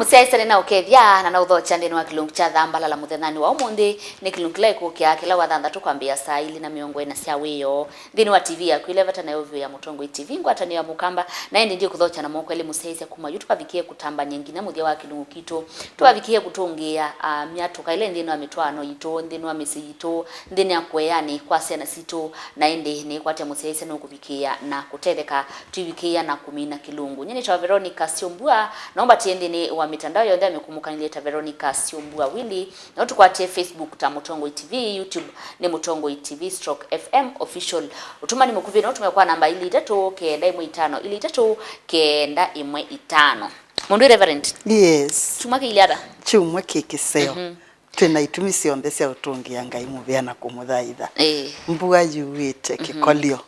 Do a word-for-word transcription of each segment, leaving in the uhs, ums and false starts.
Mũsyaĩĩsya nĩnaũkethya na naũthokya nthĩnĩ wa kĩlungu kya Thambalala mũthenyanĩ wa ũmũnthĩ. Nĩ kĩlungu kĩla ĩkũkĩa kĩla Wathanthatũ kwambĩĩa saa ilĩ na mĩongo ĩna sya wĩoo nthĩnĩ wa T V yaku ĩla ĩvata nayo vyũ ya Mũtongoi T V, ngwatanĩo ya Mũkamba. Na ĩndĩ ndiũkũthokya na moko elĩ mũsyaĩĩsya kuma yu tũkavikĩe kũtambany'a nginya mũthya wa kĩlungu kitũ. Tũkavikĩe kũtũngĩĩa, ah, myatũka ĩla ĩ nthĩnĩ wa mĩtwaano yitũ, nthĩnĩ wa mĩsyĩ yitũ, nthĩnĩ ya kũeanĩ kwa syana sitũ. Na ĩndĩ nĩkwatya mũsyaĩĩsya nũkũvikĩĩa na kũtetheka tũivikĩĩa na kũmina kĩlungu. Nyie nĩtawa Veronica Syombua, na ũmbatie nthĩnĩ wa mĩtandao yonthe ya mĩkũmũkanĩlye ta Veronica Syombua Willy, na ũtũkwatie Facebook ta Mũtongoi T V, YouTube nĩ Mũtongoi T V stroke F M official. Ũtũmani mũkuvĩ no ũtũme kwa namba ilĩ itatũ kenda ĩmwe itano ilĩ itatũ kenda ĩmwe itano. Mũndũ Reverend. Yes. Kyumwa kĩilyĩ ata? Kyumwa kĩ kĩseo. Mhm. Twĩ na itumi syonthe sya ũtũngĩa Ngai mũvea na kũmũthaitha. Ĩĩ. Mbua yuĩte, mhm, kĩkolyo,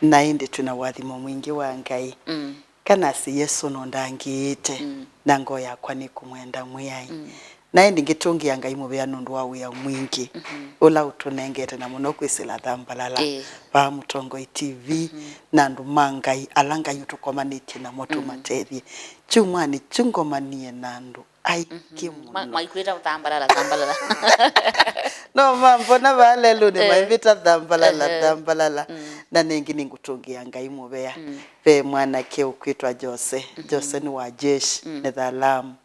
na ĩndĩ twĩ na ũathimo mwingĩ wa Ngai. Mm. Kana asĩ Yesũ nũndangĩĩte, mm, na ngoo yakwa nĩkũmwenda Mwĩai. Mm. Na ĩndĩ ngĩtũngĩa Ngai mũvea nũndũ wa wĩa mwingĩ, mhm, ũla ũtũnengete, na mũno kwĩsĩla Thambalala, ĩĩ, vaa Mũtongoi T V, mhm, na andũ ma Ngai ala Ngai ũtũkomanĩtye namo, mm, tũmatethye. Kyumwanĩ kyu ngomanie na andũ aingĩ, mhm, mũno. Ma-, maikwĩta Thambalala, Thambalala. No mambona vaa lelũnĩ, eh, maimĩta Thambalala, ehe, Thambalala. Mm. Na nengĩ nĩngũtũngĩa Ngai mũvea. Mm. Ve mwanake ũkwĩtwa Jose. Mhm. Jose nĩ wa jeshi, mm, nĩ thalamu.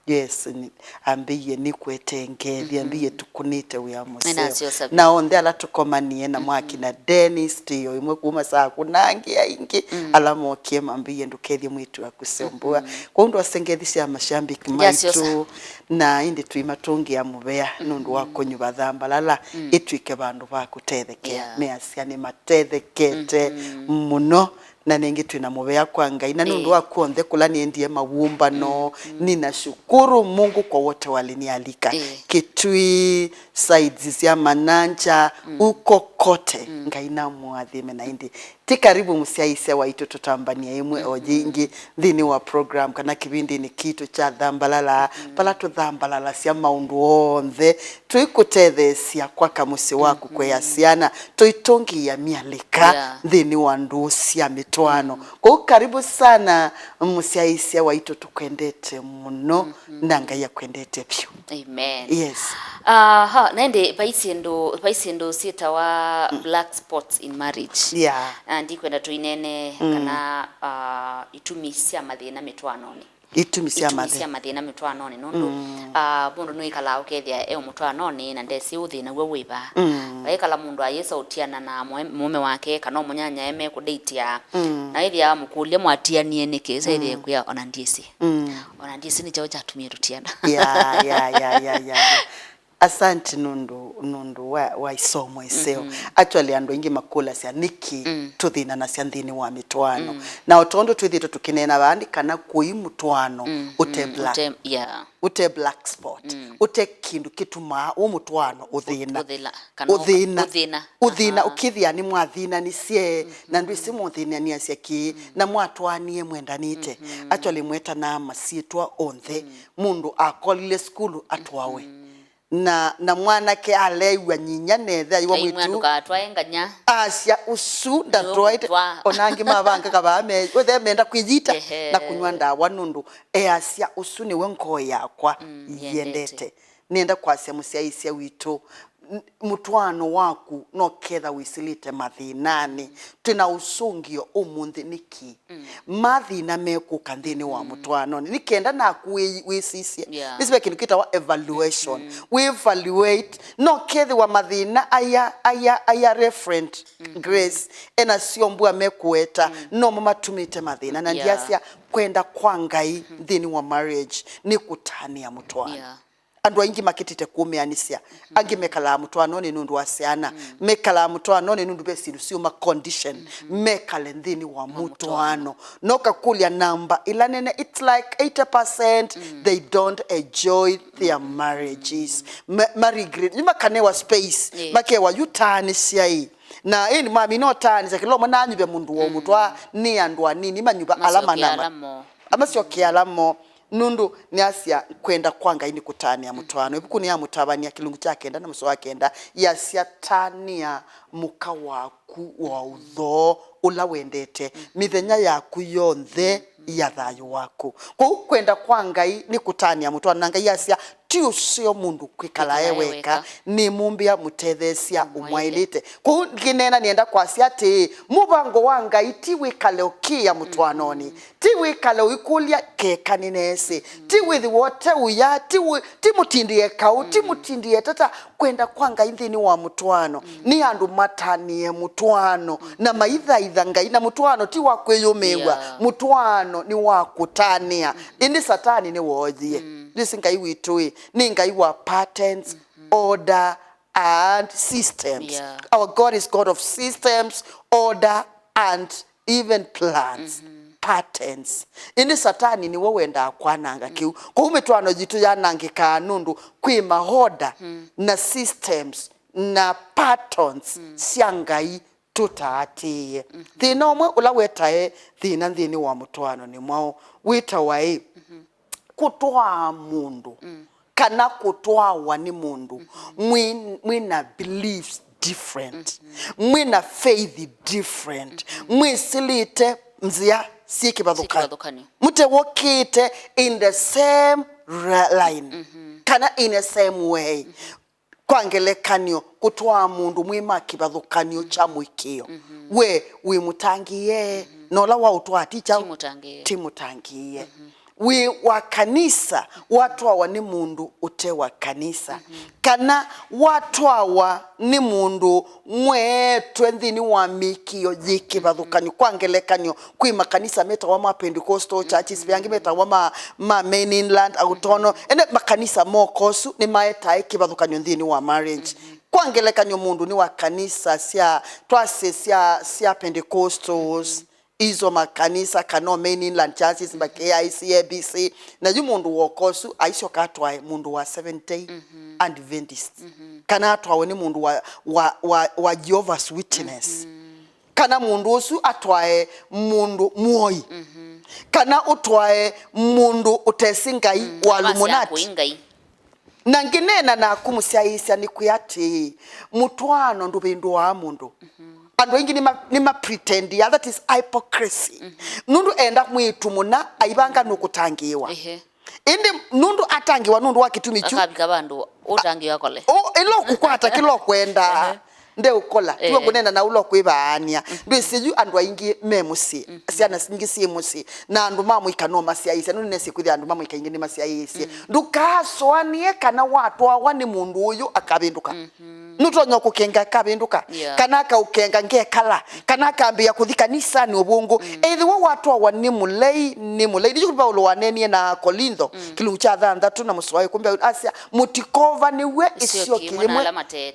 Yes, nĩ-, ambĩie nĩkwetengethya, mhm, ambĩie tũkũnĩte wĩa mũseo. Nĩnasyosa vyũ. Na onthe ala tũkomanie namo, mhm, akina Dennis, tĩo ĩmwe kuma saa kũnangĩa ingĩ, mm, ala mokie mambĩie ndũkethye mwĩĩtu waku Syombua. Mhm. Kwoou ndwase ngethi sya mashabiki maitũ, na ĩndĩ tũimatũngĩa mũvea nũndũ wa, mhm, kũnyuva Thambalala, mm, ĩtw'ĩke vandũ va kũtethekea. Yeah. Measya nĩmatethekete, mhm, mũno. Na nengĩ twĩ na mũvea kwa Ngai, na nũndũ, ĩĩ, wa kw'onthe kũla nĩendie mawũmbano, mm, mm, ninashukuru Mungu kwa wote walinialika. Ĩĩ. Kitui, sides sya Mananja, mm, uko kote, mm, Ngai namũathime. Na ĩndĩ ti karibu mũsyaĩĩsya waitũ tũtambanie ĩmwe o, mm-hmm, yĩngĩ nthĩnĩ wa program kana kĩvindĩnĩ kitũ kya Thambalala, mm, vala tũthambalalasya maũndũ onthe tũikũtetheesya kwaka mũsyĩ waku, mm-hmm, kũea syana, tũitũngĩĩa myalĩka, yeah, nthĩnĩ wa ndũũ sya mĩtwaano. Mm. Kwoou karibu sana mũsyaĩĩsya waitũ, tũkwendete mũno, mm-hmm, na Ngai akwendete vyũ. Amen. Yes. Aha, na ĩndĩ vai syĩndũ, vai syĩndũ syĩtawa, mm, black spots in marriage. Yeah. Na ndikwenda tũinene, mm, kana, ah, itumi sya mathĩna mĩtwaanonĩ. Itumi sya mathĩna. Itumi sya mathĩna mĩtwaanonĩ, nũndũ, mm, ah, mũndũ nĩwĩkalaa ũkethĩa e mũtwaanonĩ na ndesĩ ũthĩna w'o wĩ va. Mm. Vaikala mũndũ ayĩsa ũtiana na mũe-, mũũme wake, kana mũnyanyae mekũdeitĩa. Mm. Na ĩthĩa wamũkũlya mwatianie nĩkĩ, ĩsa ĩthĩa, mm, kwĩa, "Ona ndyĩsĩ." Mm. "Ona ndyĩsĩ nĩ kyaũ kyatumie tũtiana." Ya, ya, ya, ya, ya, ya. Asante nũndũ, nũndũ wa, wa isomo ĩseo. Mm-hmm. Actually, andũ aingĩ makũlasya nĩkĩ, mm, tũthĩnanasya nthĩnĩ wa mĩtwaano. Mm. Na o tondũ twĩthĩĩtwe tũkĩneena vaa nĩ kana kũi mũtwaano, mm, ũte, mm, black, ũte, yeah, ũte black spot, mm, ũte kĩndũ kĩtumaa ũ mũtwaano ũthĩna. Ũthĩla, kana ũthĩna. Ũthĩna. Ũthĩna, aha, ũkĩthĩa nĩ mwathĩnanĩsye, mm-hmm, na ndwĩsĩ mũthĩnanĩasya kĩ, mm, na mwatwaanie mwendanĩte. Mm-hmm. Actually, mwetanaa masyĩtwa onthe. Mm. Mũndũ akolile sukulu atwawe. Mm-hmm. Na, na mwanake aleew'a nyinya nethe aiwa, "Aimwa mwĩtu ndũkatwae nganya." Asya, "Ũsu ndatwaĩte." Nĩũkũtwaa. Ona angĩ mavangaga vaa me-, wethe meenda kwĩyita, ehe, na kũnywa ndawa nũndũ easya, "Ũsu nĩwe ngoo yakwa, mm, yendete, yendete." Nĩenda kwasya mũsyaĩĩsya witũ, n-, mũtwaano waku no ketha wĩsĩlĩte mathĩnanĩ. Twĩ na ũsũngĩo ũmũnthĩ nĩkĩ? Mm. Mathĩna mekũka nthĩnĩ wa, mm, mũtwaanonĩ. Nĩ kenda naku wĩ-, wĩsisye. Yeah. Nĩsĩ ve kĩndũ kĩtawa evaluation. Mm-hmm. Wĩ evaluate. No kethĩwa mathĩna aya, aya, aya Reverend, mm-hmm, Grace ena Syombua mekũweta, mm, nomo matumĩte mathĩna. Na, yeah, ndiasya kwenda kwa Ngai, mm-hmm, nthĩnĩ wa marriage nĩ kũtanĩa mũtwaano. Yeah. Andũ aingĩ makĩtĩte kũmĩanĩsya. Mhm. Angĩ mekalaa mũtwaanonĩ nũndũ wa syana. Mm. Mekalaa mũtwaanonĩ nũndũ ve syĩndũ syũma condition. Mhm. Mekale nthĩnĩ wa, wa mũtwaano, mũtwaano. Na ũkakũlya namba ĩla nene, it's like eighty percent, mm, they don't enjoy their, mhm, marriages. Mm. Ma, ma regret. Nĩmakanewa space. Ĩĩ. Makewa yu taanĩsya ĩ. Na ĩndĩ mamina ũtaanĩsya kĩla ũmwe nanyuve mũndũ wa, mm, mũtwaa nĩ andũ anini manyuva ala, masyoke manama, ala mo. Amasyoke ala mo. Nũndũ nĩasya kwenda kwa Ngai nĩ kũtanĩa mũtwaano. Ĩvukunĩ ya Mũtavany'a kĩlungu kya kenda na mũsoa wa kenda yasya, "Tanĩa mũka waku wa ũthoo ũla wendete mĩthenya yaku yonthe ya thayũ waku. Kwoou kwenda kwa Ngai nĩ kũtanĩa mũtwaano, na Ngai asya, "Ti ũseo mũndũ kwĩkala e weka, nĩmũmbĩa mũtetheesya ũmwaĩlĩte." Kwoou ngĩneena nĩenda kwasya atĩĩ, mũvango wa Ngai ti wĩkale ũkĩĩa mũtwaanonĩ, ti wĩkale ũikũlya keka nĩneesĩ, ti wĩthĩwa ũteũya, ti wĩ-, ti mũtindĩe kaũ, ti mũtindĩe tata. Kwenda kwa Ngai nthĩnĩ wa mũtwaano nĩ andũ matanĩe mũtwaano na maithaitha Ngai. Na mũtwaano ti wa kwĩyũmĩĩw'a, mũtwaano nĩ wa kũtanĩa. Ĩndĩ Satani nĩwooyie. Ndĩsĩ Ngai witũ-ĩ, nĩ Ngai wa patterns, order, and systems. Our God is God of systems, order, and even plans, patterns. Ĩndĩ Satani nĩwe wendaa kwananga kĩu. Kwoou mĩtwaano yitũ yanangĩkaa nũndũ kwĩ ma order na systems na patterns sya Ngai tũtaatĩĩe. Thĩna ũmwe ũla wetae thĩna nthĩnĩ wa mũtwaano nĩ mwaũ? Wĩtawa ĩ, kũtwaa mũndũ kana kũtwawa nĩ mũndũ mwĩ, mwĩ na beliefs different, mwĩ na faith different, mwĩsĩlĩte nzĩa syĩ kĩvathũkanyo, mũtewokĩte in the same ra-, line kana in the same way. Kwa ngelekany'o, kũtwaa mũndũ mwĩ ma kĩvathũkany'o kya mũĩkĩĩo. We wĩ mũtangĩĩe, na ũla waũtwaa ti kyaũ? Ti mũtangĩĩe. Wĩ wa kanisa, watwawa nĩ mũndũ ũte wa kanisa, kana watwawa nĩ mũndũ mweetwe nthĩnĩ wa mĩĩkĩĩo yĩ kĩvathũkany'o. Kwa ngelekany'o, kwĩ makanisa metawa ma Pentecostal churches, ve angĩ metawa ma, ma Main Inland, Autono, ene makanisa moko asu nĩmaetae kĩvathũkany'o nthĩnĩ wa marriage. Kwa ngelekany'o, mũndũ nĩ wa kanisa sya, twasye sya, sya Pentecostals, iso makanisa kana o Main Inland churches, ma K I C, A B C, na yu mũndũ woko ũsu aisyoka atwae mũndũ wa Seventh Day Adventist, kana atwawe nĩ mũndũ wa, wa, wa, wa Jehovah's Witness, kana mũndũ ũsu atwae mũndũ mũoi, kana ũtwae mũndũ ũtesĩ Ngai wa Illuminati. Na ngĩneena naku mũsyaĩĩsya nĩkwĩa atĩĩ, mũtwaano ndũvĩndũaa mũndũ. Andũ aingĩ nĩma, nĩma pretendia, that is hypocrisy. Nũndũ enda mwĩĩtu mũna aivanga nũkũtangĩĩwa. Ĩndĩ nũndũ atangĩĩwa nũndũ wa kĩtumi kyu, akavika vandũ ũtangĩĩwa akole. Ĩla ũkũkwata kĩla ũkwenda. Ndeũkola, tiwe ngũneena na ũla ũkwĩvaany'a. Ndwĩsĩ yu andũ aingĩ me mũsyĩ, syana ingĩ syĩ mũsyĩ, na andũ ma mũika no masyaĩĩsya, nũndũ nĩnesĩ kwĩthĩa andũ ma mũika aingĩ nĩmasyaĩĩsye. Ndũkasũanĩe kana watwawa nĩ mũndũ ũyũ akavĩndũka. Nũtonya kũkenga akavĩndũka, kana akaũkenga ngekala, kana akambĩĩa kũthi kanisanĩ ũvũngũ. Ethĩwa watwawa nĩ mũlei, nĩ mũlei. Nĩkyo Paulo waneenie na Akolintho, kĩlungu kya thanthatũ na mũsoa wa ĩkũmi, asya, mũtikovanĩw'e ĩsyoki yĩmwe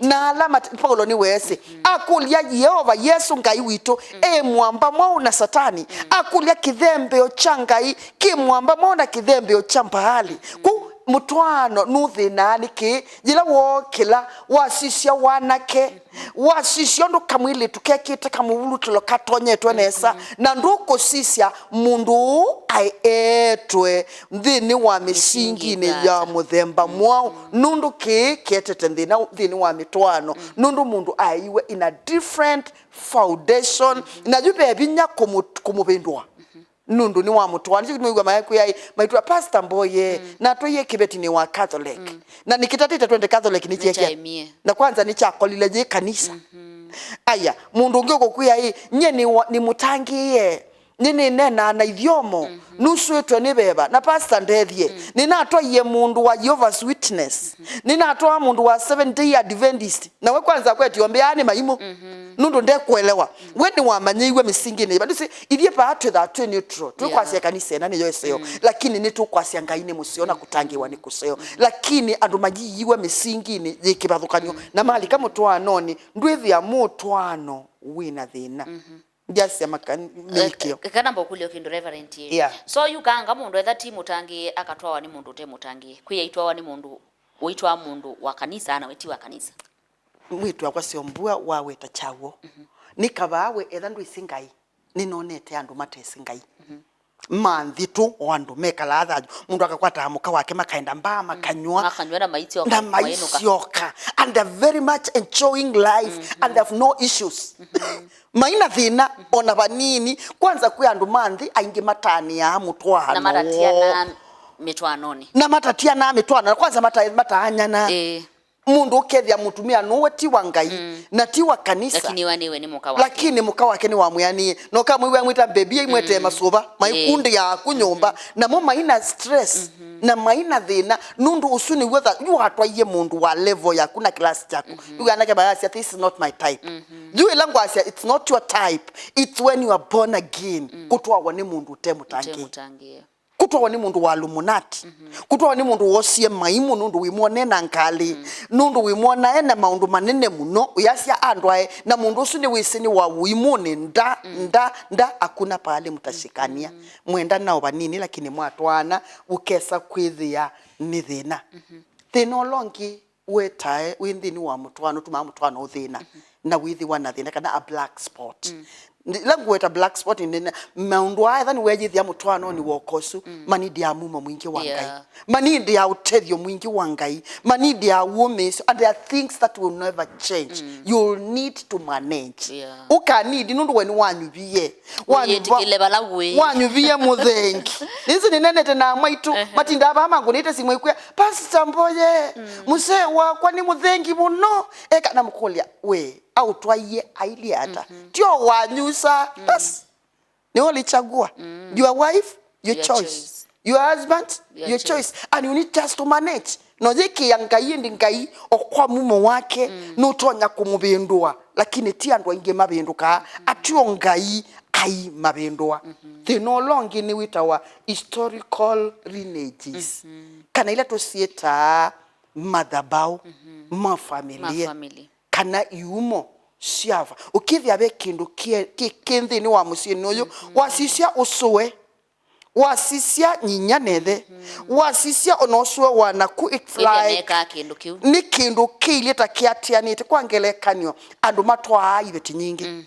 na ala mate-, Paulo nĩweesĩ. Akũlya Yeova, Yesũ Ngai witũ, e mũamba mwaũ na Satani? Akũlya kĩthembeo kya Ngai kĩ mũamba mwaũ na kĩthembeo kya Mbaali? Kũu mũtwaano nũthĩnaa nĩkĩ? Yĩla wookĩla, wasisya wanake, wasisya ũndũ kamwĩlĩtu kekĩte kamũvulũkĩlo katonyetwe nesa, na ndũkũsisya mũndũ ũũ aĩ eetwe nthĩnĩ wa mĩsinginĩ ya mũthemba mwaũ, nũndũ kĩĩ kĩetete thĩna nthĩnĩ wa mĩtwaano, nũndũ mũndũ aeiwe in a different foundation, na yu ve vinya kũmũ-, kũmũvĩndũa nũndũ nĩ wa mũtwaano. Nĩkyo kĩtumi wĩw'a makwĩa, maitwa Pastor Mboye, natwaie kĩvetinĩ wa Catholic. Na nĩkĩtatĩte twende Catholic nĩkyekia. Na kwanza nĩkyakolile yĩ kanisa. Aya, mũndũ ũngĩ ũkũkwĩa, "Ĩ, nyie nĩ wa-, nĩmũtangĩĩe. Nĩ, nĩneenaa na ithyomo, nuswĩtwe nĩ veva, na pastor ndethie. Nĩnatwaie mũndũ wa Jehovah's Witness. Nĩnatwaa mũndũ wa Seventh Day Adventist." Na we kwanza akwetio mbĩaa nĩ maimũ. Nũndũ ndekũelewa. We nĩwamanyĩiwe mĩsinginĩ yĩva? Ndũsĩ, ithyĩ vaa twĩthaa twĩ neutral. Twĩkwasya kanisa ĩna nĩyo ĩseo. Lakini nĩtũkwasya Ngai nĩ mũseo na kũtangĩĩwa nĩ kũseo. Lakini andũ mayiiwe mĩsinginĩ yĩ kĩvathũkany'o. Na malika mũtwaanonĩ, ndwĩthĩa mũtwaano wĩ na thĩna. Ndyasya maka-, mĩĩkĩo. Eh, kana mba ũkũlya kĩndũ, Reverend, ĩ. Yeah. So, yu kanga mũndũ etha ti mũtangĩĩe, akatwawa nĩ mũndũ ũte mũtangĩĩe. Kwĩ aitwawa nĩ mũndũ, ũitwaa mũndũ wa kanisa, na we ti wa kanisa. Mwĩĩtu wakwa Syombua waweta kyaw'o. Nĩ kavaa we etha ndwĩsĩ Ngai, nĩnonete andũ matesĩ Ngai. ma nthitũ, o andũ mekalaa thayũ. Mũndũ akakwataa mũka wake, makaenda mbaa, makanywa, makanywa na maisyoka, na mainũka. Maisyoka. And they're very much enjoying life, and they have no issues. Maina thĩna ona vanini. Kwanza, kwĩ andũ ma nthĩ aingĩ matanĩaa mũtwaano. Na matatianaa mĩtwaanonĩ. Na matatianaa mĩtwaano. Na kwanza mata-, mataanyana. Ĩĩ. Mũndũ ũkethĩa mũtumĩa nũwe ti wa Ngai, na ti wa kanisa. Lakini wanĩwe nĩ mũka wake. Lakini mũka wake nĩwamwĩanĩie. Na ũkamwĩw'a amwĩta baby, aimwetee masũva, maikundĩaa ku nyũmba. Namo maina stress, na maina thĩna. Nũndũ ũsu nĩw'o tha-, yu watwaie mũndũ wa level yaku na class yaku. Yu anake mayasya, "This is not my type." Yu ĩla ngwasya, "It's not your type." It's when you are born again. Kũtwawa nĩ mũndũ ũte mũtangĩĩe. Ũte mũtangĩĩe. Kũtwawa nĩ mũndũ wa Illuminati. Kũtwawa nĩ mũndũ wosie maimũ nũndũ wĩmwona ena ngalĩ, nũndũ wĩmwona ena maũndũ manene mũno, ũyasya andũ ae, na mũndũ ũsu nĩwĩsĩ nĩ wa ũimũnĩ, nda, nda, nda, hakuna pahali mtashikania. Mwenda nao vanini, lakini mwatwaana, ũkesa kwĩthĩa nĩ thĩna. Thĩna ũla ũngĩ wetae wĩ nthĩnĩ wa mũtwaano, ũtumaa mũtwaano ũthĩna, na wĩthĩwa na thĩna, kana a black spot. Ĩla ngũweta black spot nĩ maũndũ aa, etha nĩweeyĩthĩa mũtwaanonĩ wa ũkosu, manindi ya mumo mwingĩ wa Ngai. Yeah. Manindi ya ũtethyo mwingĩ wa Ngai. Manindi ya wũmĩĩsyo. And there are things that will never change. You'll need to manage. Yeah. Ũkanindi nũndũ we nĩwanyuvie. Wĩyĩtĩkĩle vala wĩ. Wanyuvie mũthengi. Nĩsĩ nĩnenete na amaitũ. Matindaa vaa mangũnĩte simũ ikwĩa, "Pastor Mboye, mũsee wakwa nĩ mũthengi mũno." Eka namũkũlya, "We, aũtwaie ailyĩ ata?" Tio wanyusa. Bas. Nĩ ulichagua. Your wife, your choice. Your husband, your choice. And you need just to manage. No yĩkĩa Ngai, ĩndĩ Ngai o kwa mumo wake nũtonya kũmũvĩndũa, lakini ti andũ aingĩ mavĩndũkaa. Atio Ngai ai mavĩndũa. Thĩna ũla ũngĩ nĩ wĩtawa historical lineages, kana ila tũsyĩtaa mathabaũ ma family. Ma family. Kana iumo syava. Ũkĩthĩa ve kĩndũ kĩ, kĩ, kĩ nthĩnĩ wa mũsyĩnĩ ũyũ, wasisya ũsũe, wasisya nyinya nethe, wasisya ona ũsũe wanaku, it's like mekaa kĩndũ kĩu. Nĩ kĩndũ kĩilyĩ ta kĩatĩanĩte. Kwa ngelekany'o, andũ matwaa iveti nyingĩ.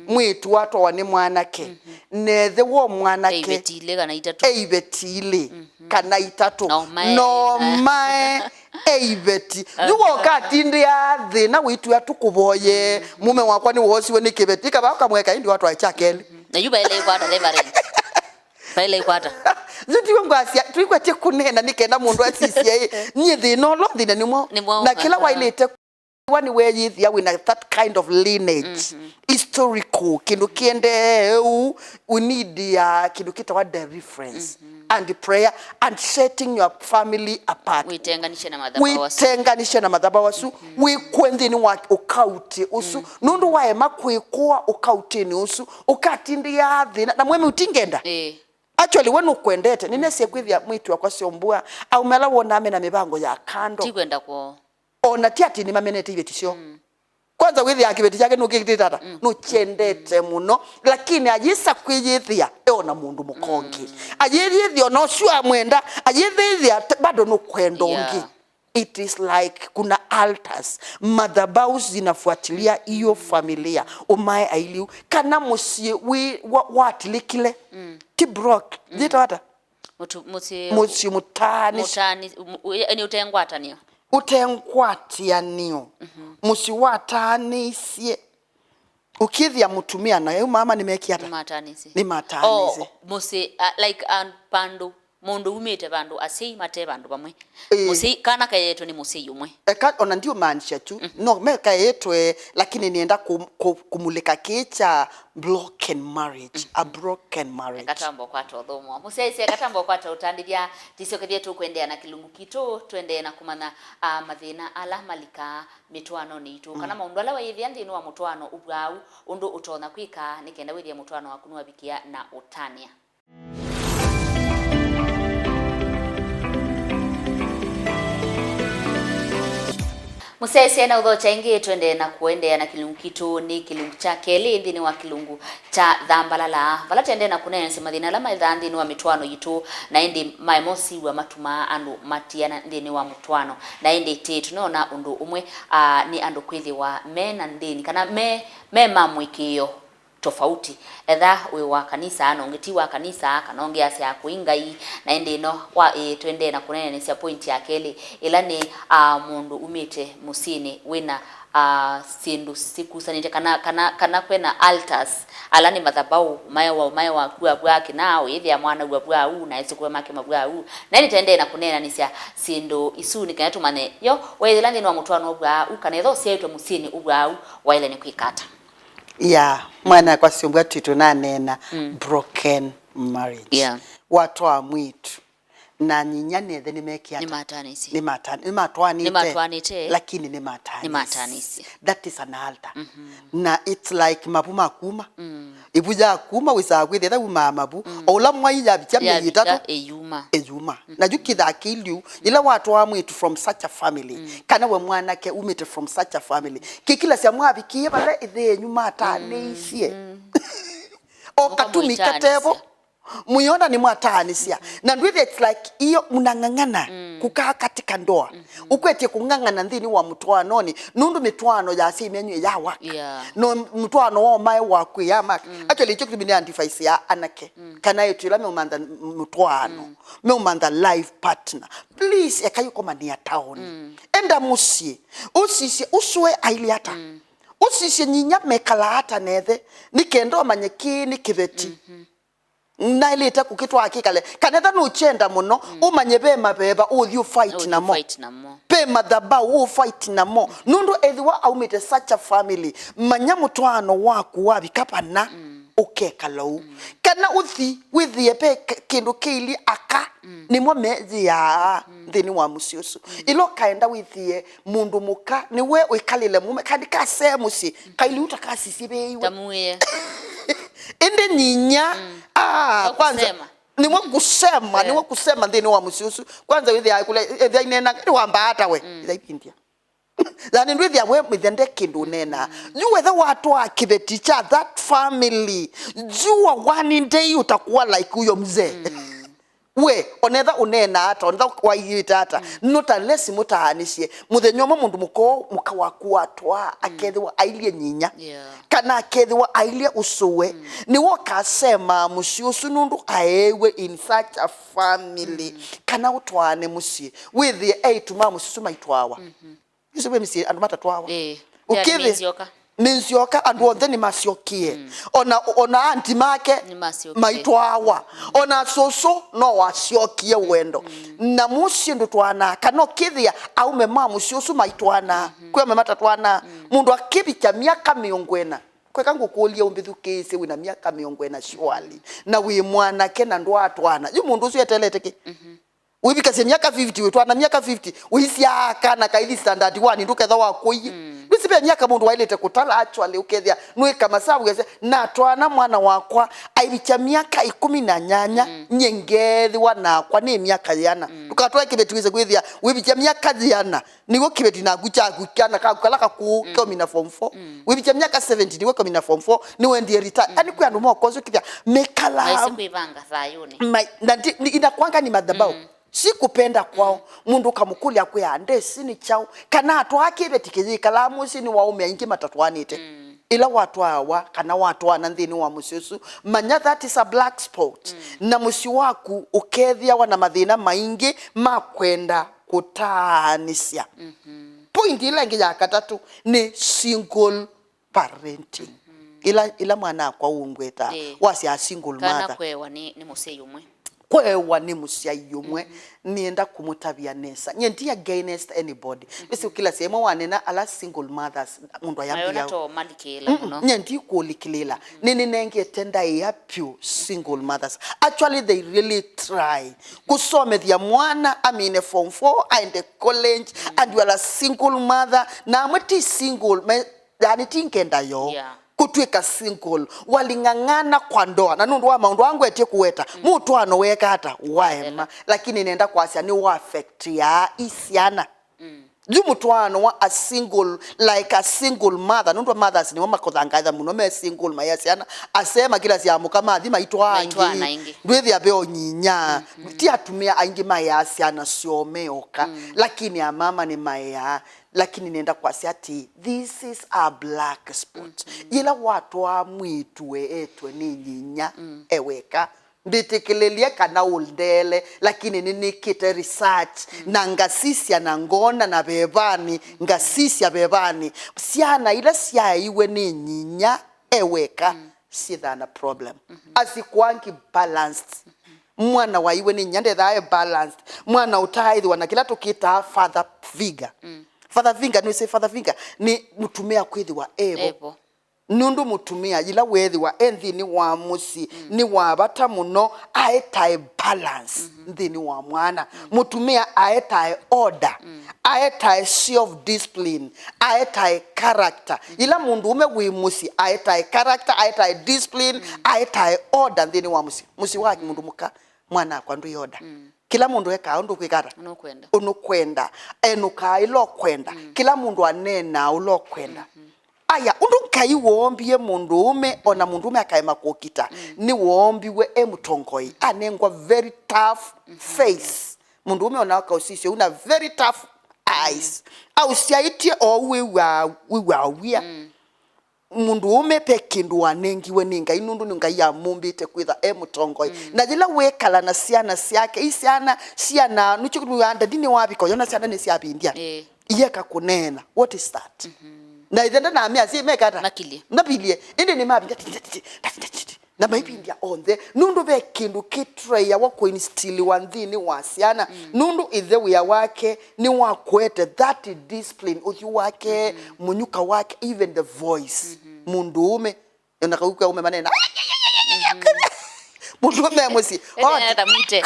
Mwĩĩtu watwawa nĩ mwanake, nethe wo mwanake e iveti ilĩ kana itatũ. E iveti ilĩ kana itatũ. No mae. No mae e iveti. Yu wokatindĩa thĩna wĩtwĩa tũkũvoye, mume wakwa nĩwoosiwe nĩ kĩveti. Ĩkava ũkamweka ĩndĩ watwae kya kelĩ. Na yu vaĩle ĩkwata, Reverend. Vaĩle ĩkwata. Yu tiwe ngwasya, tũikwetye kũneena nĩ kenda mũndũ asisye ĩ. Nyie thĩna ũla thĩna nĩ mwaũ. Nĩ mwaũ, na kĩla aha. Waĩlĩte wa nĩweeyĩthĩa wĩna that kind of lineage, historical, kĩndũ kĩendee ũu, we need ya kĩndũ kĩtawa deliverance and prayer and setting your family apart. Wĩtenganisye na mathabaũ asu. Wĩtenganisye na mathabaũ asu, wĩkwe nthĩnĩ wa ũkautĩ ũsu. Nũndũ waema kwĩkũa ũkautĩnĩ ũsu, ũkatindĩaa thĩna, na mwene ũtingenda. Ĩĩ. Actually, we nũkwendete. Nĩnesie kwĩthĩa mwĩĩtu wakwa Syombua, aũme ala wonaa mena mĩvango ya kando. Ti kwenda kwoo. Ona ti atĩ nĩmamenete iveti syoo. Kwanza wĩthĩaa kĩveti kyake nũkĩkĩtĩte ata? Nũkyendete mũno. Lakini ayĩsa kwĩyĩthĩa eona mũndũ mũka ũngĩ. Ayĩyĩthĩa ona ũsu amwenda, ayĩyĩthĩa te-, bado nũkwenda ũngĩ. Yeah. It is like kuna altars, madhabahu zinafuatilia hiyo familia. Ũmae ailiu. Kana mũsyĩ wĩ wa-, watilĩkile. Ti broke. Yĩtawa ata? Mũtu-, mũsyĩ, mũsyĩ mũtaanĩsye. Mũtaanĩ-, mu-, ũ-, yaani ũte ngwatanĩo. Ũte ngwatanĩo. Mũsyĩ wataanĩsye. Ũkĩthĩa mũtumĩa na yu mama nĩmekie ata? Nĩmataanĩsye. Nĩmataanĩsye. Oh, mũsyĩ, uh, like, uh, vandũ, mũndũ umĩte vandũ, asyai mate vandũ vamwe. Ĩĩ. Mũsyai, kana kaeetwe nĩ mũsyai ũmwe. Eka, ona ndiũmaanisha tu, no me kaeetwe, lakini nĩenda kũ-, kũ-, kũmulika kĩĩ kya broken marriage, a broken marriage. Eka twamba ũkwata ũthũmũa. Mũsyaĩĩsya, eka twamba ũkwata ũtandĩthya, tĩsyokethye tũkũendeea na kĩlungu kitũ, tũendee na kũmanya, ah, mathĩna ala malikaa mĩtwaanonĩ itũ, kana maũndũ ala weyĩthĩa nthĩnĩ wa mũtwaano ũvw'aa ũu, ũndũ ũtonya kwĩka nĩ kenda wĩthĩe mũtwaano waku nĩwavikĩa na ũtanĩa. Mũsyaĩĩsya na ũthokya ĩngĩ, tũendee na kũendeea na kĩlungu kitũ, nĩ kĩlungu kya kelĩ nthĩnĩ wa kĩlungu kya Thambalala, vala tũendee na kũneenesya mathĩna ala maethaa nthĩnĩ wa mĩtwaano yitũ, na ĩndĩ maema ũsiw'a matumaa andũ matiana nthĩnĩ wa mũtwaano. Na ĩndĩ tĩ tũnoona ũndũ ũmwe, aa, nĩ andũ kwĩthĩwa me na ndĩni, kana me, me ma mũĩkĩĩo tofauti. Etha wĩ wa kanisa, na ũngĩ ti wa kanisa, kana ũngĩ asya kũi Ngai, na ĩndĩ ĩno wa, ĩ, twendee na kũneenanĩsya point ya kelĩ, ĩla nĩ, a, mũndũ umĩte mũsyĩnĩ wĩna, a, syĩndũ sikusanĩte, kana, kana, kana kwena altars, ala nĩ mathabaũ, maĩwa, maĩwa kua vwaa kĩna, ũyĩthĩa mwana w'a vwaa ũu, na ĩsũkũe make mavwaa ũu. Na ĩndĩ tendee na kũneenanĩsya syĩndũ isu nĩ kana tũmanye, yo, weethĩla nthĩnĩ wa mũtwaano ũvwaa ũu, kana ethwa ũsyaĩtwe mũsyĩnĩ ũvwaa ũu, waĩle nĩ kwĩka ata? Ya, mwana akwa syũmbwa twitũ naneena, mm, broken marriage. Yeah. Watwaa mwĩĩtu. Na nyinya nethe nĩmekie ata? Nĩmatanĩsye. Nĩmatan-, nĩmatwaanĩte. Nĩmatwaanĩte. Lakini nĩmatanĩsye. Nĩmatanĩsye. That is an altar. Mhm. Na it's like mavu ma kuma. Mm. Ivu ya kuma wĩsaa kwĩthĩa etha umaa mavu. Mm. O ũla mwai yavikya myei ĩtatũ. Yavika ĩyuma. Ĩyuma. Mm. Na yu kĩthaa kĩu, yĩla watwaa mwĩĩtu from such a family, mm, kana we mwanake umĩte from such a family, kĩkilasya mwavikie vala ĩthe yenyu matanĩisye. Mm. O katumi katevo. Mũyona nĩmwataanĩsya. Na ndwĩthĩa it's like iyo mnang'ang'ana, mm, kukaa katika ndoa. Mm-hmm. Ũkwetye kũng'ang'ana nthĩnĩ wa mũtwaanonĩ, nũndũ mĩtwaano ya asyai menyu ĩya work. Yeah. No mũtwaano wa ũmae waku ĩya work. Mm. Actually, ĩkyo kĩtumi nĩ advice ya anake. Mm. Kana eĩtu ĩla meũmantha m-, mũtwaano. Mm. Meũmantha life partner. Please, ekai ũkomanĩa taoni. Mm. Enda mũsyĩ. Ũsisye, ũsũe ailye ata. Mm. Ũsisye nyinya mekalaa ata nethe. Nĩ kenda ũmanye kĩĩ nĩ kĩveti. Mm-hmm. Naĩlĩte kũkĩtwaa kĩkale. Kana ethwa nũkyenda mũno, mm, ũmanye ve maveva ũthi ũfight namo. Ũthi ũfight namo. Ve mathabaũ ũfight namo. Mm. Nũndũ ethĩwa aumĩte such a family, manya mũtwaano waku wavika vana, mm, ũkekala ũu. Mm. Kana ũthi wĩthĩe ve k-, kĩndũ kĩilyĩ aka, mm, nĩmo meyĩaa, mm, nthĩnĩ wa mũsyĩ ũsu. Mm. Ĩla ũkaenda wĩthĩe mũndũ mũka, nĩwe wĩkalĩle mũme, kandi kasee mũsyĩ, mm, kailiu ta kasisye vĩiwe. Tamuĩe. Ĩndĩ nyinya, mm, ah, no kwanza, kusema. Nĩwe kusema, yeah, nĩwe kusema nthĩnĩ wa mũsyĩ ũsu. Kwanza wĩthĩa kũla, ethĩa inena, nĩ wambaa ata we? Mm. Ĩtha ipindia. Yani ndwĩthĩa we mĩthende kĩndũ ũneenaa. Mm. Yu wetha watwaa kĩveti kya that family, jua one day utakuwa like huyo mzee. Mm. We, onetha ũneenaa ata, onetha wailĩte ata, mm, not unless mũtaanĩsye. Mũthenya ũmwe mũndũ mũka, mũka waku watwaa, mm, akethĩwa ailyĩ nyinya. Yeah. Kana akethĩwa ailyĩ ũsũwe. Mm. Nĩwe ũkasemaa mũsyĩ ũsu nũndũ aeew'e in such a family. Mm. Kana ũtwaane mũsyĩ. Wĩthĩe eĩtu ma mũsyĩ ũsu maitwawa. Mm-hmm. Ĩsu ve mĩsyĩ andũ matatwawa. Ĩĩ. Ũkĩthĩ-, nĩ nzyoka. Nĩ nzyoka, andũ onthe nĩmasyokie. Mm. Ona, ona anti make nĩmasyokie. Maitwawa. Ona sũsũ no wasyokie wendo. Mm. Na mũsyĩ ndũtwaanaa, kana ũkĩthĩa aume ma mũsyĩ ũsu maitwaanaa. Mm-hmm. Kwĩ aume matatwaanaa. Mm. Mũndũ akĩvikya myaka mĩongo ĩna. Kweka ngũkũlye ũmbĩthukĩĩsye wĩna myaka mĩongo ĩna surely. Na wĩ mwanake na ndwatwaana. Yu mũndũ ũsu etelete kĩ? Mm-hmm. Wĩvikasye myaka fifty, wĩtwaana myaka fifty, ũisyaa kana kaithi standard one, ndũketha wakũie. Mm. Ndwĩsĩ ve myaka mũndũ waĩlĩte kũtala actually, ũkethĩa, nũĩka masavu wĩasya, natwaana mwana wakwa, aivikya myaka ĩkũmi na nyanya, mm, nyie ngeethĩwa nakwa nĩ myaka yĩana. Mm. Ndũkatwae kĩveti wĩse kwĩthĩa, wĩvikya myaka yĩana, nĩw'o kĩveti naku kyaku, kana kaku kala kakũũ, mm, kaumina form four. Mm. Wĩvikya myaka seventy, nĩw'o kaumina form four, nĩwendie retire. Mm. Ani kwĩ andũ mokosu kĩthĩa, mekala. Maisĩ kwĩvanga thayũnĩ. Mai-, na ndi-, ni-, inakwanga ni madhabahu. Mm. Si kupenda kwao. Mm. Mũndũ ũkamũkũlya kwĩa, ndesi nĩ kyaũ? Kana atwaa kĩveti kĩyĩkalaa mũsyĩ nĩ wa aũme aingĩ matatwaanĩte. Mm. Ĩla watwaawa, kana watwaana nthĩnĩ wa mũsyĩ ũsu, manya that is a black spot. Mm. Na mũsyĩ waku ũkethĩawa na mathĩna maingĩ ma kwenda kũtaanĩsya. Mm-hmm. Point ĩla ĩngĩ ya katatũ nĩ single parenting. Mm-hmm. Ĩla, ĩla mwana akwa ũngweta, ĩĩ, wasya single mother. Kana kwewa nĩ, nĩ mũsyai ũmwe. Kwewa nĩ mũsyai ũmwe, mm-hmm, nĩenda kũmũtavya nesa. Nyie ndi against anybody. Mm-hmm. Wĩsĩ ũkĩlasya ĩmwe wanena ala single mothers, mũndũ ayambia. Mayona to malikĩla. Mm-mm, mũno. Nyie ndikũlikĩlĩla. Mm-hmm. Nĩnĩnengete ndaĩa vyũ single mothers. Actually, they really try. Kũsomethya mwana, amine form four, aende college, mm, and you are a single mother. Na amwe ti single, me, yani ti ngenda yoo. Yeah. Kũtw'ĩka single, waling'ang'ana kwa ndoa. Na nũndũ wa maũndũ aa ngwetye kũweta, mm, mũtwaano weeka ata? Waema. Wathela. Lakini nenda kwasya nĩ wa affect ya isyana. Mm. Yu mũtwaano wa a single, like a single mother, nũndũ mothers nĩmo makothangaĩtha mũno me single, maĩa syana, asee makĩlasya mũka mathi maitwaa angĩ. Maitwaa na angĩ. Ndwĩthĩa ve ũnyinya. Ti atumĩa aingĩ maĩaa syana syoo me oka, lakini amama nĩmaĩaa. Lakini nenda kwasya atĩ, this is a black spot. Yĩla watwaa mwĩĩtu weetwe nĩ nyinya e weka, mbĩtĩkĩlĩlye kana ũndeele, lakini nĩnĩkĩte research, na ngasisya na ngona na vevanĩ, ngasisya vevanĩ. Syana ila syaeiwe nĩ nyinya e weka, syĩthaa na problem. Asikwangi balanced. Mwana waiwe nĩ nyinya ndethaa e balanced. Mwana ũtaaĩthĩwa na kĩla tũkĩtaa father figure. Father figure, nĩwĩsĩ father figure nĩ mũtumĩa kwĩthĩwa evo. Evo. Nũndũ mũtumĩa yĩla weethĩwa e nthĩnĩ wa mũsyĩ, nĩ wa vata mũno aetae balance nthĩnĩ wa mwana. Mũtumĩa aetae order, aetae self discipline, aetae character. Yĩla mũndũũme wĩ mũsyĩ aetae character, aetae discipline, aetae order nthĩnĩ wa mũsyĩ. Mũsyĩ wa mũndũ mũka, mwana akwa ndwĩ order. Kĩla mũndũ ekaa ũndũ ũkwĩka ata? Ũnũkwenda. Ũnũkwenda. Enũkaa ĩla ũkwenda. Kĩla mũndũ aneenaa ũla ũkwenda. Aya, ũndũ Ngai woombie mũndũũme, ona mũndũũme akaema kũkita, nĩwoombiwe e mũtongoi, anengwa very tough face. Mũndũũme ona akaũsisya una very tough eyes. Aũsyaĩtye oou wĩw'aa, wĩw'aa wia. Mũndũũme pe kĩndũ wanengiwe nĩ Ngai, nũndũ nĩ Ngai amũmbĩte kwĩtha e mũtongoi. Na yĩla wĩkala na syana syake, i syana, syana, nũkyo nĩwĩaa ndadi nĩwavika, ũyona syana nĩsyavindya. Ĩĩ. Iyeka kũneena. What is that? Na ĩthe ndanamea, syĩ meka ata? Makilye. Mavilye. Ĩndĩ nĩmavindya. Na maivindya onthe. Nũndũ ve kĩndũ kĩtũraĩawa kũinstiliwa nthĩnĩ wa syana. Nũndũ ĩthe wĩa wake nĩ wa kũete that discipline, ũthyũ wake, mũnyuka wake, even the voice. Mũndũũme, ona kau kaume manena. Mũndũũme e mũsyĩ. Ĩthe hot. Nĩatamwĩte.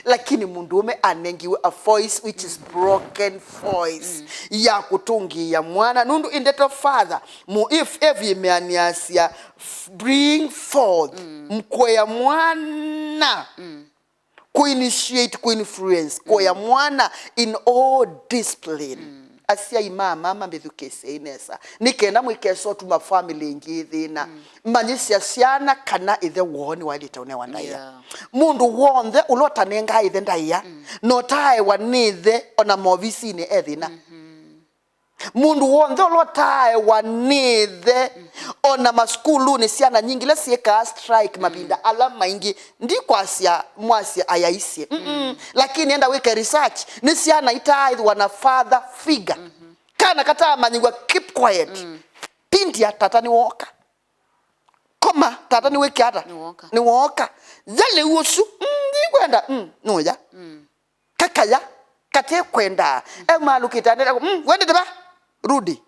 Lakini mũndũũme anengiwe a voice which is broken voice ya kũtũngĩĩa mwana. Nũndũ ĩndeto father, mu-, if, if ĩmeanĩasya f-, bring forth, mkũea mwana. Kũinitiate, kũinfluence, kũea mwana in all discipline. Asyai ma mama, mbĩthukĩĩsyei nesa. Nĩ kenda mũikesa ũtuma family ĩngĩ ĩthĩna. Manyĩsya syana kana ĩthe woo nĩwaĩlĩte ũnewa ndaĩa. Yeah. Mũndũ w'onthe ũla ũtanengaa ĩthe ndaĩa, na ũtaaewa nĩ ĩthe ona movisinĩ e thĩna. Mũndũ w'onthe ũla ũtaaewa nĩ ĩthe, ona masukulunĩ syana nyingĩ ila syĩkaa strike mavinda ala maingĩ, ndikwasya mwasya ayaisye. Mm-mm. Lakini enda wĩke research, nĩ syana itaaĩthwa na father figure. Kana kataamanyĩw'a, keep quiet. Pindia, tata nĩwooka. Koma, tata nĩwĩke ata? Nĩwooka. Nĩwooka. Ya lĩu ũsu, mm, ndikwenda, mm, nũya. Kakaya, katekwenda. Eumalũkĩte anene, mm, wendete va? Rudi.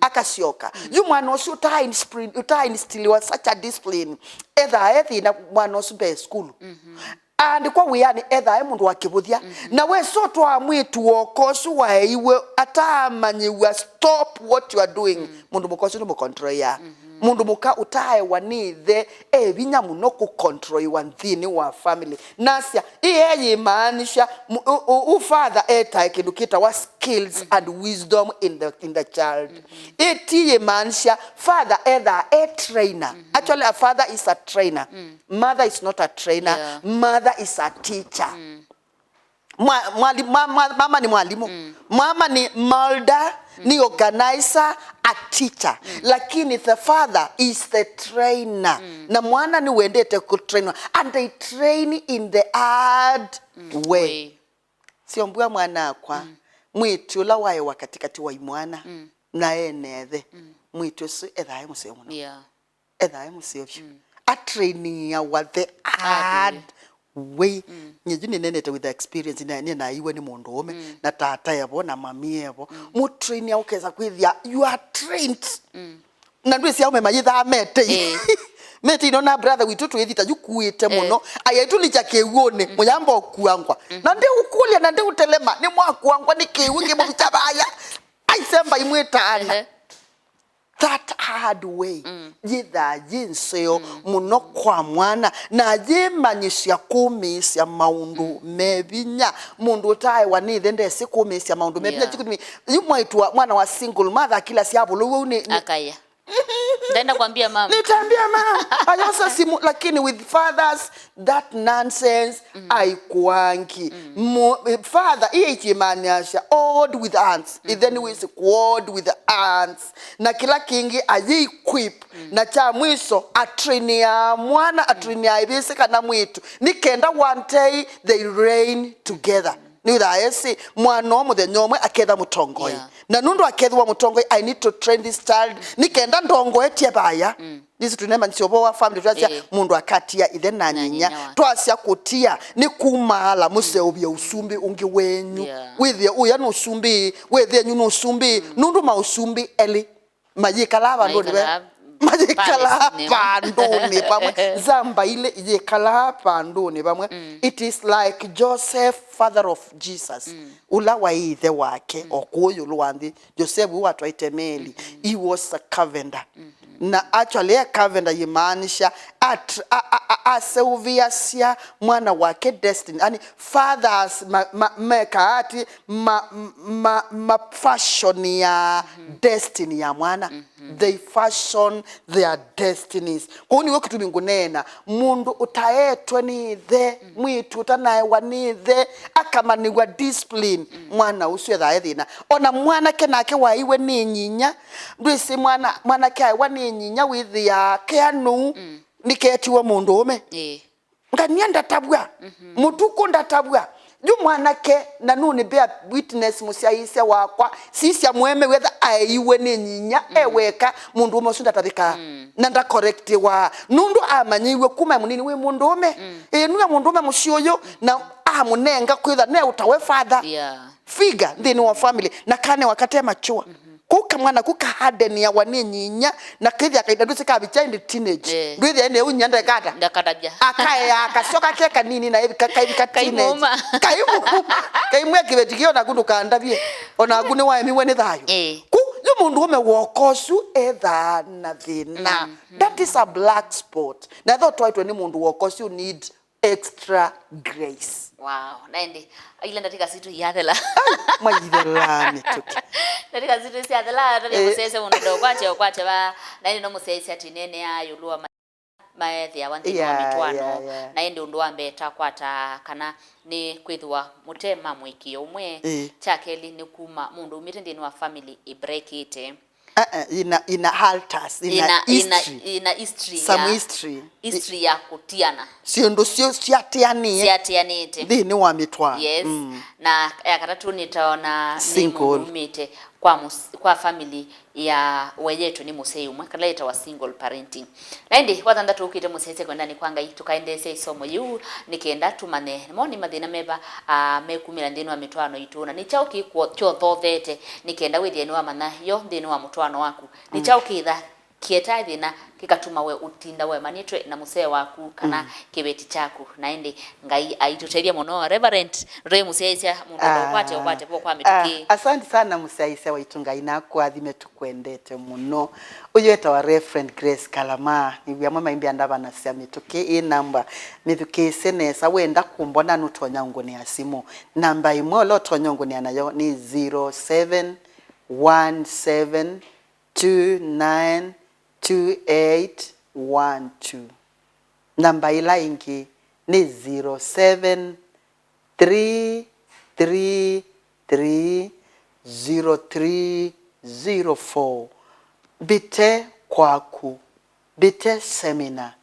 Akasyoka. Yu mwana ũsu ũtaa insprin-, ũtaa instiliwa such a discipline. Ethaa e thĩna mwana ũsu mbee sukulu. Aandĩkwa wĩanĩ, ethaa e mũndũ wa kĩvũthya. Na wesa ũtwaa mwĩĩtu woka ũsu waeiwe ataamanyĩw'a, stop what you are doing. Mũndũ mũka ũsu nĩmũkontroia. Mũndũ mũka ũtaaewa nĩ ĩthe e vinya mũno kũkontroiwa nthĩnĩ wa family. Nasya, ĩĩ yĩmaanisha, mu-, ũ-, ũ-, ũ father etae kĩndũ kĩtawa skills and wisdom in the, in the child. Ĩĩ ti yĩmaanisha father ethaa e trainer. Actually, a father is a trainer. Mother is not a trainer. Yeah. Mother is a teacher. Mwa-, mwali-, mwa-, mwa-, mama nĩ mwalimũ. Mama nĩ molder, nĩ organizer, a teacher. Lakini the father is the trainer. Na mwana nĩwendete kũtrainwa. And they train in the hard way. Sio mbua mwana akwa. Mwĩĩtu ũla waewa katikati wa imwana na ene ethe. Mwĩĩtu ũsu ethaa e mũseo mũno. Yeah. Ethaa e mũseo vyũ. Atrainiawa the hard way. Nyie yu nĩnenete with the experience, na, nĩnaiwe nĩ mũndũũme, na tata evo, na mami evo. Mũtrainia ũkesa kwĩthĩa, you are trained. Na ndwĩsĩ aume mayĩthaa metei. Eh. Metei, nona brother witũ twĩthita yu kuĩte mũno. Aya ĩtulikya kĩw'ũnĩ, mũyamba ũkuangwa. Na ndiũkũlya, na ndiũtelema, nĩ mwakuangwa nĩ kĩw'ũ kĩmũvikya vaya. Aisemba imwĩtaana. Ehe. That hard way. yĩthaa yĩ nzeo mũno kwa mwana, na yĩmanyĩsya kũmĩĩsya maũndũ me vinya. Mũndũ ũtaaĩwa nĩ ĩthe ndesĩ kũmĩĩsya maũndũ me vinya. Yeah. Yu mwaitũ wa, mwana wa single mother akila syavũlũw'e ũu nĩ, nĩ Akaya. Ndenda kwambia mama. Nitaambia mama. Ayosa simu, lakini with fathers, that nonsense haikuangi. Mo-, eh, father, iye ikimaanisha old with hands. Ĩthe nĩwĩsĩ ku old with hands. Na kĩla kĩngĩ, ayĩ equip. Na kya mwiso, atrainia mwana, atrainia ĩvĩsĩ kana mwĩĩtu. Nĩ kenda one day they reign together. Nĩwĩthaa esĩ mwana ũũ mũthenya ũmwe aketha mũtongoi. Yeah. Na nũndũ akethĩwa mũtongoi, I need to train this child. Nĩ kenda ndongoetye vaya. Nĩsĩ tũnemanyĩsya ũvoo wa family, twasya mũndũ akatia ĩthe na nyinya. Nyinya wake. Twasya kũtia, nĩ kumaala mũseũvya ũsumbĩ ũngĩ wenyu. Yeah. Wĩthĩe ũya nĩ ũsumbĩ, wĩthĩe enyu nĩ ũsumbĩ. Nũndũ maũsumbĩ elĩ mayĩkalaa vandũnĩ ve. Mayĩkalaa mayĩkalaa palace-inĩ vandũnĩ vamwe. Nzamba ilĩ iyĩkalaa vandũnĩ vamwe. It is like Joseph, father of Jesus, ũla waĩ ĩthe wake o kũũ ĩũlũ wa nthĩ. Joseph ũũ watwaĩte meli, he was a carpenter. Na actually, a carpenter yĩmaanisha at-, a-, a-, a-, aseũvĩasya mwana wake destiny. Ani fathers ma-, ma-, mekaa ati ma-, ma-, ma-, mafashionĩa destiny ya mwana. They fashion their destinies. Kwoou nĩw'o kĩtumi ngũneena, mũndũ ũtaetwe nĩ ĩthe, mwĩĩtu ũtanaewa nĩ ĩthe, akamanĩw'a discipline, mwana ũsu ethaa e thĩna. Ona mwanake nake waĩwe nĩ nyinya, ndwĩsĩ mwana, mwanake aewa nĩ nyinya wĩthĩaa kea nũu nĩketiwe mũndũũme. Ĩĩ. Ngania ndatavw'a. Mũtukũ ndatavw'a. Yu mwanake, na nũnĩ bear witness, mũsyaĩĩsya wakwa, sisya mũeme wetha aeiwe nĩ nyinya e weka, mũndũũme ũsu ndatavĩkaa. Na ndakorektiwa. Nũndũ amanyĩiw'e kuma e mũnini wĩ mũndũũme. Ĩĩ, nue mũndũũme mũsyĩ ũyũ, na amũnenga kwĩtha ne ũtawe father. Yeah. Figure nthĩnĩ wa family, na kanewa kate mature. Kũu kamwana ku kahandeniawa nĩ nyinya, na kethĩa kaita ndwĩsĩ kavikya ĩndĩ teenage. Eh. Ndwĩthĩa ĩndĩ ũu nyinya ndekata. Ndakatavya. Akaea, akasyoka ke kanini na ĩvika, kaivika teenage. Kaimuma. Kaimuma. Kaimwe kĩveti kĩo naku ndũkandavye. Onaku nĩwaemiwe nĩ thayũ. Eh. Ku, yu mũndũũme woka ũsu ethaa na thĩna. That is a black spot. Na ethĩwa ũtwaĩtwe nĩ mũndũ woka ũsu, you need extra grace. Wow, na ĩndĩ, ila ndatĩka sitũ iyathela. Maithela mĩtũkĩ. Ndatĩka sitũ syathela, tũthi mũsese mũndũ ndokwatya, ũkwatya va, na ĩndĩ no mũsese ati nene ya yũlũ wa ma-, maethĩawa nthĩnĩ wa mĩtwaano. Yeah, yeah. Na ĩndĩ ũndũ wa mbee takwata kana nĩ kwĩthĩwa mũte ma mũĩkĩĩo ũmwe. Ĩĩ. Kya kelĩ nĩ kuma mũndũ umĩte nthĩnĩ wa family ĩbrekĩte. Uh-uh, ina, ina altars, ina, ina, ina history. Ina history. Some ya history. History ya kũtiana. Syĩndũ syo syatianĩe. Syatianĩte. Nthĩnĩ wa mĩtwaano. Yes. Mm. Na ya katatũ nĩtaona nĩ single. Mũndũ umĩte kwa mũs-, kwa family ya weyetwe nĩ mũsyai ũmwe, kana yĩtawa single parenting. Na ĩndĩ, wa thanthatũ ũkĩte mũsyaĩĩsya kwendani kwa Ngai, tũkaendeesya ĩsomo yĩu, nĩ kenda tũmanye nĩmo nĩ mathĩna meva, ah, mekumĩla nthĩnĩ wa mĩtwaano itũ, na nĩ kyaũ kĩkw'o kyothothete, nĩ kenda wĩthĩe nĩwamanya yo nthĩnĩ wa mũtwaano waku. Nĩ kyaũ kĩtha kĩetae thĩna kĩkatuma we ũtinda wemanĩtwe na mũsee waku kana kĩveti kyaku? Na ĩndĩ Ngai aitũtethya mũno. Reverend, ndũĩ mũsyaĩĩsya mũndũ ũkwate, ũkwate vo kwa mĩtũkĩ. Ah, asante sana mũsyaĩĩsya waitũ, Ngai nakũathime. Kwendete mũno. Ũyũ etawa Reverend Grace Kalama. Nĩw'o amwe maimbĩa ndavanasya mĩtũkĩ ĩ namba. Mĩthukĩĩsye nesa, wenda kũmbona nũtonya ũngũnĩa simũ. Namba ĩmwe ũla ũtonya ũngũnĩa nayo nĩ zero seven one seven two nine two eight one two. Namba ĩla ĩngĩ nĩ zero seven three three three zero three zero four. Mbĩte kwaku, mbĩte seminar.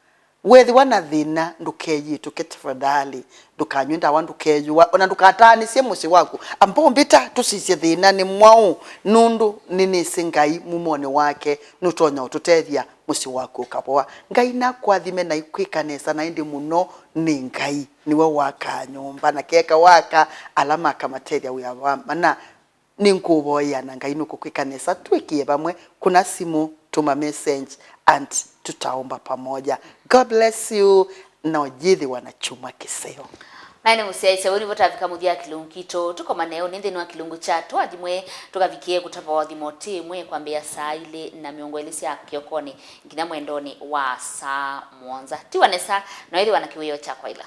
Weethĩwa na thĩna, ndũkeyĩtũke tafadhali. Ndũkanywe ndawa, ndũkeyũa, ona ndũkataanĩsye mũsyĩ waku. Amba ũmbĩta, tũsisye thĩna nĩ mwaũ, nũndũ nĩnĩsĩ Ngai mumonĩ wake nũtonya ũtũtethya. Mũsyĩ waku ũkavoa. Ngai nakũathime na ikwĩka nesa, na ĩndĩ mũno nĩ Ngai nĩwe wakaa nyũmba, na keka waka ala makamatethya wĩa wa mana. Nĩngũvoya na Ngai nũkũkwĩka nesa. Twĩkĩe vamwe, kũna simũ, tuma message, and tutaomba pamoja. God bless you, na ũyĩthĩwa na kyumwa kĩseo. Naĩ nĩ mũsyaĩĩsya wĩu nĩvo tavika mũthya wa kĩlungu kitũ. Tũkomane ũnĩ nthĩnĩ wa kĩlungu kya tũathimwe, tũkavikĩe kũtava ũathimo ti ĩmwe kwambĩĩa saa ilĩ na mĩongo ĩlĩ sya kĩokonĩ nginya mwendonĩ wa saa mũonza. Tiwa nesa, na wĩthĩwa na kĩwĩoo kya kwaĩla.